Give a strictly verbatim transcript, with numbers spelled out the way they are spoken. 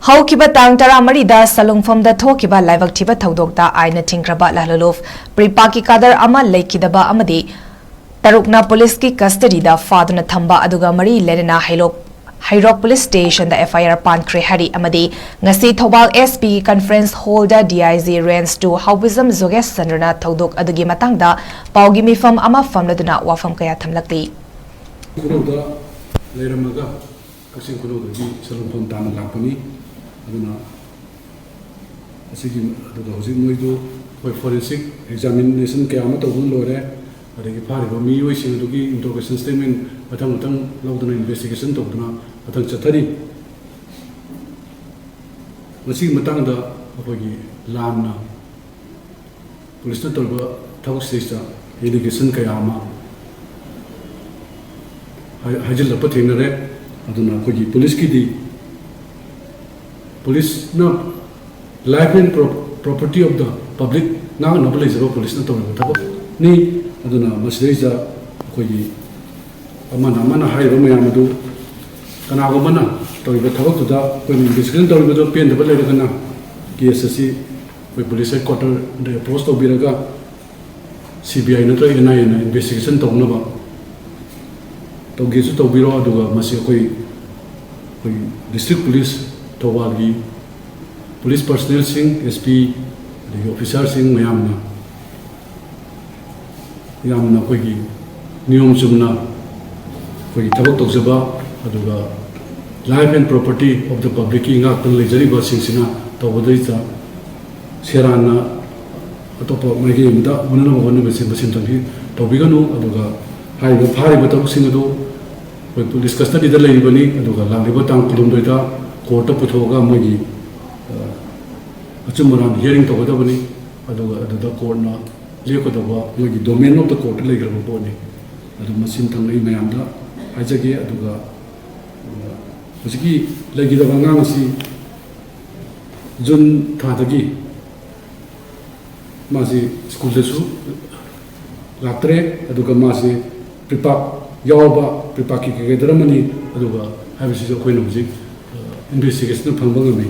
ꯍꯧꯈꯤꯕ ꯇꯥꯡ ꯇꯔꯥꯃꯔꯤꯗ ꯁꯂꯨꯡꯐꯝꯗ ꯊꯣꯛꯈꯤꯕ ꯂꯥꯏꯕꯛ ꯊꯤꯕ ꯊꯧꯗꯣꯛꯇ ꯑꯥꯏꯟꯅ ꯊꯤꯡꯈ꯭ꯔꯕ ꯂꯍꯂꯨꯂꯨꯐ ꯄ꯭ꯔꯤꯄꯥꯛꯀꯤ ꯀꯥꯗꯔ ꯑꯃ ꯂꯩꯈꯤꯗꯕ ꯑꯃꯗꯤ ꯇꯔꯨꯛꯅ ꯄꯨꯂꯤꯁꯀꯤ ꯀꯁꯇꯗꯤꯗ ꯐꯥꯗꯨꯅ ꯊꯝꯕ ꯑꯗꯨꯒ ꯃꯔꯤ ꯂꯩꯅꯅ ꯍꯩꯔꯣꯛ, ꯍꯩꯔꯣꯛ ꯄꯨꯂꯤꯁ ꯁ꯭ꯇꯦꯁꯟꯗ ꯑꯦꯐ ꯑꯥꯏ ꯑꯥꯔ ꯄꯥꯟꯈ꯭ꯔꯦ ꯍꯥꯏꯔꯤ ꯑꯃꯗꯤ ꯉꯁꯤ ꯊꯧꯕꯥꯜ ꯑꯦꯁ ꯄꯤꯒꯤ ꯀꯟꯐꯔꯦꯟꯁ ꯍꯣꯜꯗ D I G range two Haobijam ꯖꯣꯒꯦꯁ ꯆꯟꯗ꯭ꯔꯅ ꯊꯧꯗꯣꯛ ꯑꯗꯨꯒꯤ ꯃꯇꯥꯡꯗ ꯄꯥꯎꯒꯤ ꯃꯤꯐꯝ ꯑꯃ ꯐꯝꯂꯗꯨꯅ ꯋꯥꯐꯝ ꯀꯌꯥ ꯊꯝꯂꯛꯂꯤ꯫ ꯈꯨꯅꯧꯗ ꯂꯩꯔꯝꯃꯒ ꯀꯛꯆꯤꯡ ꯈꯨꯅꯧꯗꯒꯤ ꯁꯂꯨꯡꯐꯝ ꯇꯥꯟꯅ ꯂꯥꯛꯄꯅꯤ꯫ ꯑꯗꯨꯅ ꯑꯁꯤꯒꯤ, ꯑꯗꯨꯒ ꯍꯧꯖꯤꯛ ꯃꯣꯏꯗꯨ ꯑꯩꯈꯣꯏ ꯐꯣꯔꯦꯟꯁꯤꯛ ꯑꯦꯛꯖꯥꯃꯤꯅꯦꯁꯟ ꯀꯌꯥ ꯑꯃ ꯇꯧꯗꯨꯅ ꯂꯣꯏꯔꯦ꯫ ꯑꯗꯒꯤ ꯐꯥꯔꯤꯕ ꯃꯤꯑꯣꯏꯁꯤꯡ ꯑꯗꯨꯒꯤ ꯏꯟꯇ꯭ꯔꯣꯒꯦꯁꯟ ꯁ꯭ꯇꯦꯠꯃꯦꯟ ꯃꯊꯪ ꯃꯊꯪ ꯂꯧꯗꯨꯅ ꯏꯟꯚꯦꯁꯇꯤꯒꯦꯁꯟ ꯇꯧꯗꯨꯅ ꯃꯊꯪ ꯆꯠꯊꯔꯤ꯫ ꯃꯁꯤꯒꯤ ꯃꯇꯥꯡꯗ ꯑꯩꯈꯣꯏꯒꯤ ꯂꯥꯟꯅ ꯄꯨꯂꯤꯁꯅ ꯇꯧꯔꯤꯕ ꯊꯕꯛꯁꯤꯗꯩꯁꯤꯗ ꯑꯦꯂꯤꯒꯦꯁꯟ ꯀꯌꯥ ꯑꯃ ꯍꯥꯏ-, ꯍꯥꯏꯖꯤꯜꯂꯛꯄ ꯊꯦꯡꯅꯔꯦ꯫ ꯑꯗꯨꯅ ꯑꯩꯈꯣꯏꯒꯤ ꯄꯨꯂꯤꯁꯀꯤꯗꯤ, ꯄꯨꯂꯤꯁꯅ life and pro-, property of the public ꯉꯥꯛꯅꯕ ꯂꯩꯖꯕ ꯄꯨꯂꯤꯁꯅ ꯇꯧꯔꯤꯕ ꯊꯕꯛꯅꯤ꯫ ꯑꯗꯨꯅ ꯃꯁꯤꯗꯩꯁꯤꯗ ꯑꯩꯈꯣꯏꯒꯤ ꯑꯃꯅ ꯑꯃꯅ ꯍꯥꯏꯔꯤꯕ ꯃꯌꯥꯝ ꯑꯗꯨ ꯀꯅꯥꯒꯨꯝꯕꯅ ꯇꯧꯔꯤꯕ ꯊꯕꯛꯇꯨꯗ ꯑꯩꯈꯣꯏꯅ ꯏꯟꯚꯦꯁꯇꯤꯒꯦꯁꯟ ꯇꯧꯔꯤꯕꯗꯨ ꯄꯦꯟꯗꯕ ꯂꯩꯔꯒꯅ ꯀꯦꯁ ꯑꯁꯤ ꯑꯩꯈꯣꯏ ꯄꯨꯂꯤꯁ ꯍꯦꯗ ꯀ꯭ꯋꯥꯇꯔꯗ ꯑꯦꯄ꯭ꯔꯣꯁ ꯇꯧꯕꯤꯔꯒ ꯁꯤ ꯕꯤ ꯑꯥꯏ ꯅꯠꯇ꯭ꯔꯒ ꯑꯦꯟ ꯑꯥꯏ ꯑꯦꯅ ꯏꯟꯚꯦꯁꯇꯤꯒꯦꯁꯟ ꯇꯧꯅꯕ ꯇꯧꯒꯦꯁꯨ ꯇꯧꯕꯤꯔꯣ꯫ ꯑꯗꯨꯒ ꯃꯁꯤ ꯑꯩꯈꯣꯏ, ꯑꯩꯈꯣꯏ ꯗꯤꯁꯇ꯭ꯔꯤꯛ ꯄꯨꯂꯤꯁ ꯊꯧꯕꯥꯜꯒꯤ ꯄꯨꯂꯤꯁ ꯄꯔꯁꯅꯦꯜꯁꯤꯡ, ꯑꯦꯁ ꯄꯤ, ꯑꯗꯒꯤ ꯑꯣꯐꯤꯁꯥꯔꯁꯤꯡ ꯃꯌꯥꯝꯅ ꯌꯥꯝꯅ ꯑꯩꯈꯣꯏꯒꯤ ꯅꯤꯌꯣꯝ ꯆꯨꯝꯅ ꯑꯩꯈꯣꯏꯒꯤ ꯊꯕꯛ ꯇꯧꯖꯕ, ꯑꯗꯨꯒ life and property of the publicꯀꯤ ꯉꯥꯛꯇꯨꯅ ꯂꯩꯖꯔꯤꯕꯁꯤꯡꯁꯤꯅ ꯇꯧꯕꯗꯩꯗ ꯁꯦꯔꯥꯟꯅ ꯑꯇꯣꯞꯄ ꯃꯥꯏꯀꯩ ꯑꯃꯗ ꯑꯣꯟꯅꯅꯕ ꯍꯣꯠꯅꯕꯁꯤ ꯃꯁꯤꯝꯇꯪꯗꯤ ꯇꯧꯕꯤꯒꯅꯨ꯫ ꯑꯗꯨꯒ ꯍꯥꯏꯔꯤꯕ ꯐꯥꯔꯤꯕ ꯊꯕꯛꯁꯤꯡ ꯑꯗꯨ ꯑꯩꯈꯣꯏ ꯄꯨꯂꯤꯁ ꯀꯁꯇꯗꯤꯗ ꯂꯩꯔꯤꯕꯅꯤ꯫ ꯑꯗꯨꯒ ꯂꯥꯛꯂꯤꯕ ꯇꯥꯡ ꯀꯨꯟꯍꯨꯝꯗꯣꯏꯗ ꯀꯣꯔꯠꯇ ꯄꯨꯊꯣꯛꯑꯒ ꯃꯣꯏꯒꯤ, ꯑ, ꯑꯆꯨꯝ ꯑꯔꯥꯟ ꯍꯤꯌꯥꯔꯤꯡ ꯇꯧꯒꯗꯕꯅꯤ꯫ ꯑꯗꯨꯒ ꯑꯗꯨꯗ ꯀꯣꯔꯠꯅ ꯂꯦꯞꯀꯗꯧꯕ ꯃꯣꯏꯒꯤ domain of the courtꯇ ꯂꯩꯈ꯭ꯔꯕ ꯄꯣꯠꯅꯤ꯫ ꯑꯗꯨ ꯃꯁꯤꯝꯇꯪ ꯑꯩ ꯃꯌꯥꯝꯗ ꯍꯥꯏꯖꯒꯦ꯫ ꯑꯗꯨꯒ, ꯑ, ꯍꯧꯖꯤꯛꯀꯤ ꯂꯩꯈꯤꯗꯕ ꯑꯉꯥꯡ ꯑꯁꯤ ꯖꯨꯟ ꯊꯥꯗꯒꯤ ꯃꯥꯁꯤ ꯁ꯭ꯀꯨꯜꯗꯁꯨ ꯂꯥꯛꯇ꯭ꯔꯦ꯫ ꯑꯗꯨꯒ ꯃꯥꯁꯤ ꯄ꯭ꯔꯤꯄꯥꯛ ꯌꯥꯎꯔꯕ, ꯄ꯭ꯔꯤꯄꯥꯛꯀꯤ ꯀꯦꯗꯔ ꯑꯃꯅꯤ꯫ ꯑꯗꯨꯒ ꯍꯥꯏꯕꯁꯤꯁꯨ ꯑꯩꯈꯣꯏꯅ ꯍꯧꯖꯤꯛ, ꯑ, ꯏꯟꯚꯦꯁꯇꯤꯒꯦꯁꯟꯗ ꯐꯪꯕ ꯉꯝꯃꯤ꯫